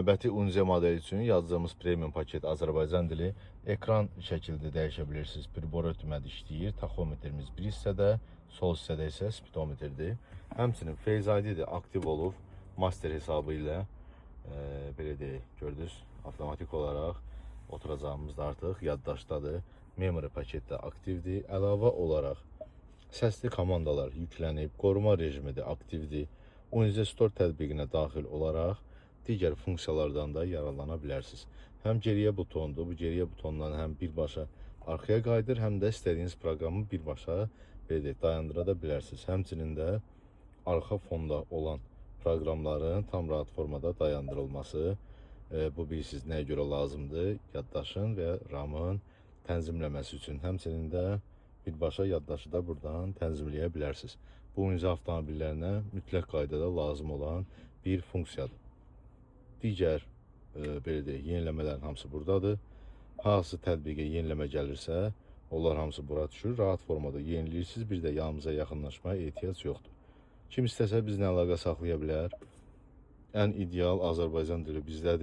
Növbəti Unze modeli üçün yazdığımız premium paket Azərbaycan dili, ekran şəkildə dəyişə bilirsiniz. Pribor ötürmədə işləyir. Taxometrimiz bir hissədə, sol hissədə isə spidometrdir. Həmçinin Face ID də aktiv olub master hesabı ilə belə deyək, gördünüz, avtomatik olaraq oturacağımız da artıq yaddaşdadır. Memory paketdə aktivdir. Əlavə olaraq səsli komandalar yüklənib, qoruma rejimi də aktivdir. Unize Store tətbiqinə daxil olaraq digər funksiyalardan da yararlana bilərsiniz. Həm geriyə butondur, bu geriyə butondan həm birbaşa arxaya qayıdır, həm də istədiyiniz proqramı birbaşa belə deyək, dayandıra da bilərsiniz. Həmçinin də arxa fonda olan proqramların tam rahat formada dayandırılması, bu bilirsiniz nəyə görə lazımdır? Yaddaşın və RAM-ın tənzimləməsi üçün. Həmçinin də birbaşa yaddaşı da buradan tənzimləyə bilərsiniz. Bu Unize avtomobillərinə mütləq qaydada lazım olan bir funksiyadır. Digər belə deyək, yeniləmələrin hamısı buradadır. Hansı tətbiqə yeniləmə gəlirsə, onlar hamısı bura düşür. Rahat formada yeniləyirsiniz. Bir də yanımıza yaxınlaşmaya ehtiyac yoxdur. Kim istəsə bizlə əlaqə saxlaya bilər. Ən ideal Azərbaycan dili bizdədir.